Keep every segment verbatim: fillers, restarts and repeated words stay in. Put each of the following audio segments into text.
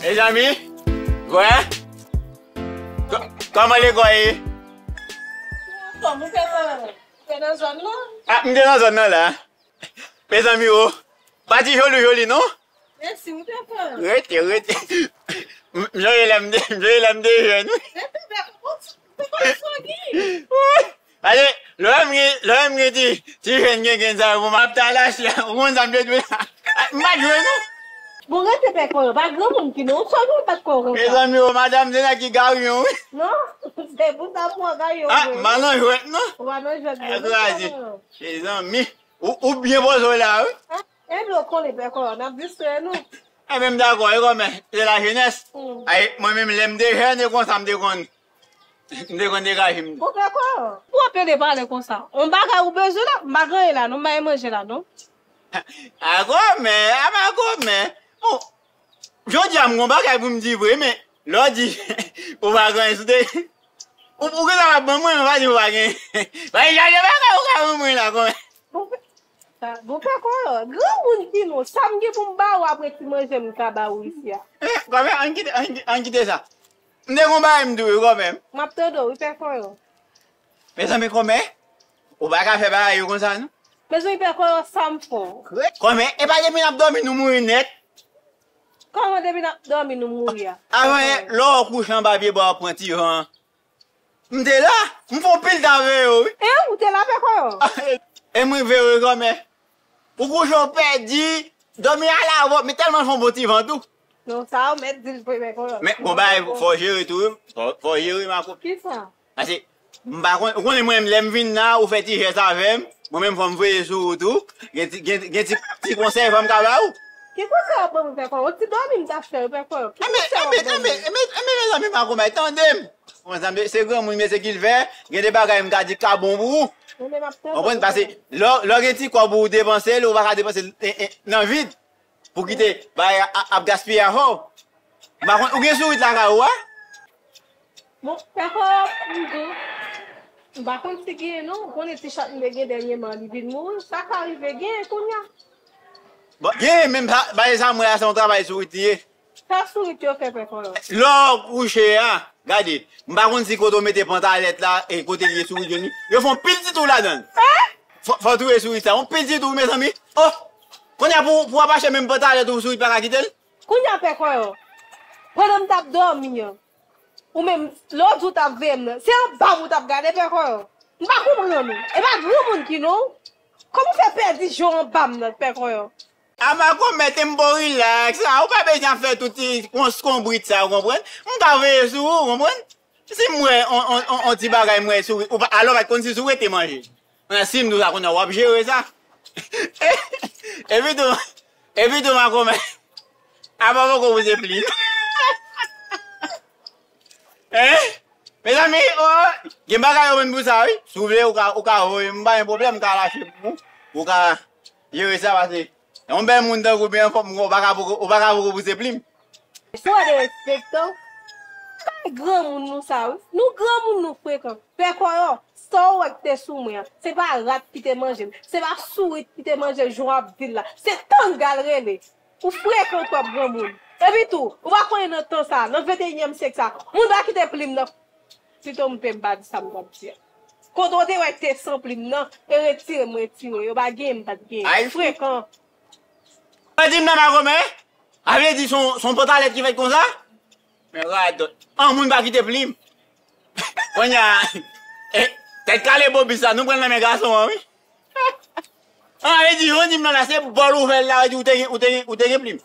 Mezanmi, kwè? Kò-, kòman lekòl ye? Kòman ou fè sa? Ou te nan zòn nan? Ah, m te nan zòn nan la. Mezanmi, o, pa di joli joli, non? Mèsi, ou te fè. Rete, rete. M, m sonje lè m te, m sonje lè m te jèn, wi. Rete, bèl, ou, ou konn sa w gen. Wi. Pase, lè m gen, lè m gen ti, ti jèn gen gen sa yo, pou m ap ta lache, ou konn sa m te dwe la. M pa t jwe, non. Bon, rete pè kò yo, pa granmoun ki non, ou sòt ou bat kò yo konsa. Mezanmi, o, madanm, se nèg ki garyon, wi. Non, se pou sa pou w garyon. Ah, vre. M pa nan jwèt, non. Ou pa nan jwèt, non. Kraze. Mezanmi, ou, ou byen poze w la, wi. Ah, e dlo kole pè kò yo, n ap distrè nou. Enben, m dakò, e kòmè, se lajenès. Mm. Ay, mwen menm, lè m te jèn, e konsa m te konn. M te konn degaje m. Ou fè kwa? Ou ap pede pale konsa. On bagay ou bezwen la, m pa gen anyen la non, m pa gen manje la non. A kòmè, a pa kòmè. Bon, jodi a m gon bagay pou m di vre, men lè w di ou pa gen anyen sou te, ou, ou gentan ap ban mwen, men pa di ou pa gen. Pa gen jan de bagay ou ka ban mwen la kòmè. Bon, sa, bon, pè kò yo, granmoun ki non, sa m gen pou m ba ou apre ti manje m ka ba ou isi a? Eh, kòmè, ann kite, ann, ann kite sa. M te gon bagay m di w wi kòmè. M ap tande w wi pè Kòyò. Mezanmi kòmè, ou pa ka fè bagay yo konsa non. Mezanmi pè Kòyò sa m fè w. Kòmè, e pa depi n ap dòmi nou mouri nèt. Kòman depi n ap dòmi nou mouri a? Avan yè, lè w kouche anba pye bwa w ap pran ti van. M te la, m fè yon pil tan veye w wi. E ou te la pè Kòyò? E m rive wi kòmè. Ou kouche w pèdi, dòmi alavòt, men tèlman l fè yon bon ti van tou. Non, sa ou mèt di l vre, men kon. Men, bon, bagay, fò w jere tou, wi. Fò, fò w jere, ma copine. Kisa? Pase, m pa konn, ou konnen mwen, lè m vin la, ou fè ti jès avè m, mwen menm fò m veye sou ou tou. Gen ti, gen, gen ti, ti konsèy fò m ka ba ou. Ki konsèy w ap ban mwen, pè Kòyò? Yon ti dòmi m t ap fè, pè Kòyò. Ki konsèy w ap ban mwen? Enben, enben, enben, enben, mezanmi, ma copine, tande m. Mezanmi, se granmoun, mesye ki l fè, gen de bagay m ka di k ka bon pou ou. Konprann? Pase, lè, lè w gen ti kòb ou depanse l, ou pa ka depanse l, eh, eh, nan vid. Pou kite bagay a, a, ap gaspiye avè w. M pa konn, ou gen sourit lakay ou a? Bon, pè Kòyò, m di w, m pa konn si genyen non, ou konnen ti chat m te gen dènyèman, li vin mouri, sa ka rive genyen kounye a. Bon, genyen menm, sa, bagay sa m wè a, se yon travay sourit li ye. Sa sourit yo fè pè Kòyò? Lè w kouche a, gade, m pa konn si kote w mete pantalèt la, e kote l ye sourit yo ni, yo fè yon pil ti twou ladan l. Fò, fò w touye sourit sa, yon pil ti twou, mezanmi. Oh! Kounye a pou, pou w ap mache menm pantalèt ou sourit pa ka kite l. Kounye a pè Kòyò, pandan m t ap dòmi an, ou menm, lè w di w t ap veye m nan, se anba m ou t ap gade pè Kòyò. M pa konprann ou. E pa granmoun ki non. Kòman w fè pèdi je w anba m nan, pè Kòyò? A ma copine, tempo relax la, ou pa bezwen ap fè tout ti kons konbrit sa, ou konprann? M ka veye sou ou, ou konprann? Si m wè on, on, on, on ti bagay m wè sou, ou pa, alò pa t konn si sou rete manje. Mwen si m di w sa kounye a w ap jere sa. Epi tou, epi tou ma copine. Apa poko poze plim. Hein? Mezanmi, oh, gen bagay yo menm pou sa wi. Si w vle, ou ka, ou ka voye m, m pa gen pwoblèm, m ka lache pou ou. Ou ka jere sa pase yon bèl moun tankou w byen anfòm, ou pa ka poko, ou pa ka poko pouse plim. Sou derespektan. Bay granmoun nou sa wi. Nou granmoun nou frekan. Pè Kòyò, sa w wè k te sou mwen an, se pa rat ki te manje l, se pa sourit ki te manje l jan w ap di l la. Se tanga l rele. Ou frekan twòp granmoun. Epi tou, ou pa konnen nan tan sa, nan venteyinyèm syèk sa, moun pa kite plim nan. Pito m pe m pa di sa m t ap di a. Kote w te wè k te san plim nan, e retire m retire, yo pa genyen m pa t genyen. Ay. Frekan. Ou pa di m nan pa konmen? A vle di son, son pantalèt ki fèt konsa? Men radòt. An moun pa kite plim. Kounye a, eh, tèt kale bobis la, nou pran l nan men gason an, wi. An, a vle di, jan w di m nan la, se bòl ou fè l la, ou di ou te gen, ou te gen, ou te gen plim.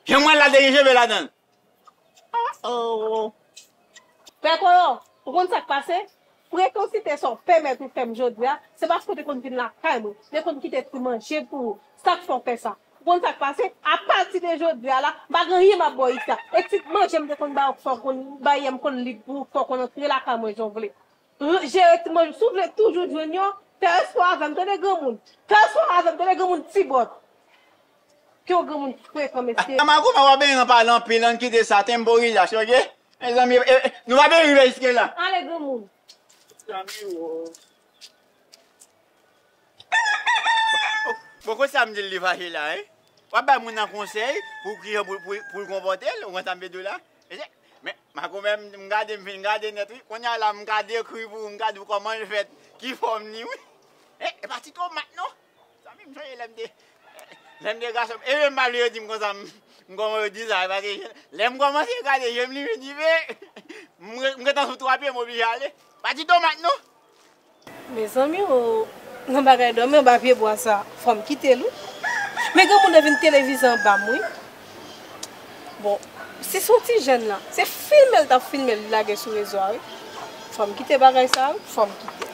Jan m wè l la, te gen cheve ladan l. Oh, oh. Pè Kòyò, ou konn sa k pase? Frekansite sa w pèmèt ou fè m jodi a, se paske w te konn vin lakay mwen, te konn kite ti manje pou ou. Sa k fè w fè sa? Ou konn sa k pase? Apati de jodi a la, m pa gen anyen m ap ba w isi a. E ti manje m te konn ba w, fò w konn bay, m konn li pou ou, fò w konn antre lakay mwen jan w vle. Jere ti manje, si w vle toujou jwenn yo, fè respè avè m, tande granmoun. Fè respè avè m, tande granmoun ti bòt. Ke w granmoun frekan, mesye. Mago, pa w ap benyen nan pale anpil, ann kite sa, tempo relax, oke? Mezanmi, e, e, nou pa benyen rive jiske la. Ale granmoun. Mezanmi, wo. Bon, kote sa m di l li fache la, hein? W ap bay moun nan konsèy pou ki jan pou, pou, pou l konpòte l, ou konn sa m vle di w la? Men, makomè, m gade, m fin gade nèt, wi. Kounye a la, m ka dekri pou ou, m ka di w kòman l fèt, ki fòm li, wi. E, e pa ti tomat, non. Zanmi m, sonje lè m te, lè m te gason. E menm pa vle yo di m konsa, m, m kòman yo di sa, paske lè m kòmanse gade, je m li vin dife, m, m gentan sou twa pye, m oblije ale. Pa ti tomat, non. Mezanmi o, nan bagay dòmi anba pye bwa sa, fò m kite l wi. Men granmoun nan vin televize anba m wi. Bon, si se yon ti jèn la, se filme l t ap filme l lage sou rezo a wi. Fò m kite bagay sa wi, fò m kite.